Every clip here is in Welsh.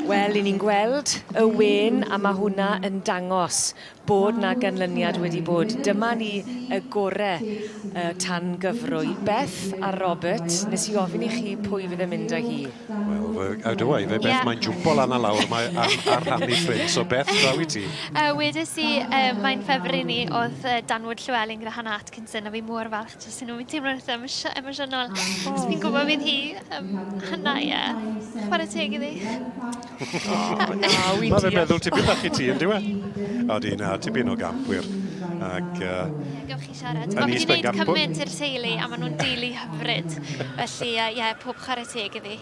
Wel, 'yn ni'n gweld y wên a ma' hwnna yn dangos bod 'na ganlyniad wedi bod. Dyma ni y gore tan gyfrwy. Beth a Robert, nes i ofyn i chi pwy fydd yn mynd â hi. Wel, fe, ydw i, fe Beth, yeah. Mae'n jwmpo lan a lawr, mae ar, ar rhannu ffrind, so Beth, draw i ti. Wedes i, mae'n ffefryn i, oedd Danwood Llewellyn gyda Hannah Atkinson, a fi mor falch jyst yn nhw'n teimlo'n eitha emosiynol. Oh. Fi'n gwybod fydd hi, Hannah, ie. Yeah. Chwarae teg iddi. Oh, na, Mae fe'n meddwl tipyn bach i ti, yn dyw e? Odi, na, tipyn o gamp, wir. Ac, Gewch chi siarad. Mae wedi gwneud cymaint i'r teulu a maen nhw'n deulu hyfryd. Felly, ie, yeah, pob chwarae teg iddi.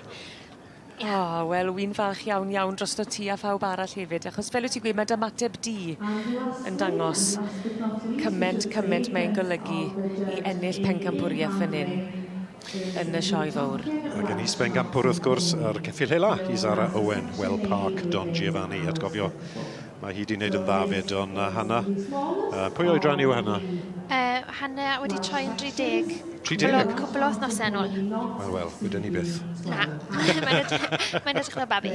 Yeah. O, oh, wel, wy'n falch iawn iawn drosto ti a phawb arall hefyd, achos fel wyt ti'n gweud, mae dy ymateb di yn dangos cymaint, cymaint mae'n golygu i ennill pencampwriaeth fan hyn yn y sioe fawr. Ac yn is-bencampwr wrth gwrs, yr ceffyl hela i Zara Owen, Well Park, Don Giovanni, atgofio mae hi wedi wneud yn dda fyd, ond Hannah, pwy oedran yw Hannah? Hannah wedi troi yn 30. 30? Cwpl o wythnosau yn ôl. Wel, wel, wydyn ni byth. Na, mae'n edrych, mae edrych fel babi.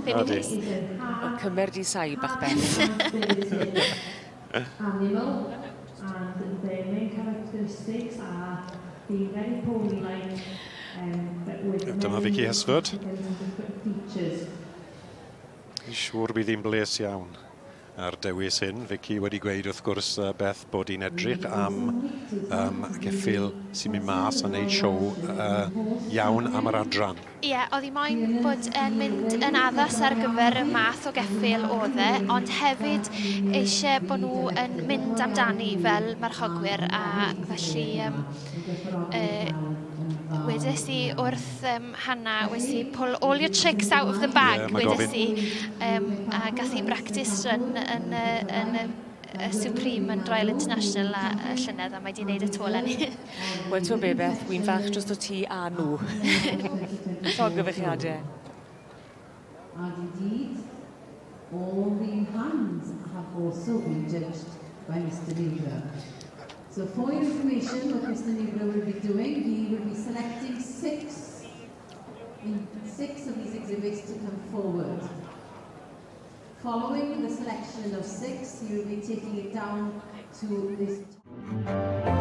Baby face. O, cymer di saib bach Beth. Animal and their main characteristics are being very pony-like but with Dyma Vicky Hesford. Features. Fi'n siŵr bydd hi'n bles iawn ar dewis hyn. Vicky wedi gweud wrth gwrs Beth bod hi'n edrych am um, geffyl sy'n mynd mas a wneud siow iawn am yr adran. Ie, yeah, oedd hi moyn bod yn mynd yn addas ar gyfer y math o geffyl oedd e, ond hefyd eisiau bod nhw yn mynd amdani fel marchogwyr a felly um, wedes i wrth Hannah, wedes i pull all your tricks out of the bag, yeah, wedes i. A gath hi bractis run yn, yn, yn, y Supreme yn Royal International a, a llynedd a mae di wneud y to eleni. Wel, ti'n be, Beth, wy'n falch dros ti a nhw. Llongyfarchiadau. And indeed, all the hands have also been judged by Mr Newborough. So for your information, what Mr Newborough will be doing, he will be selecting six of these exhibits to come forward. Following the selection of six, he will be taking it down to this...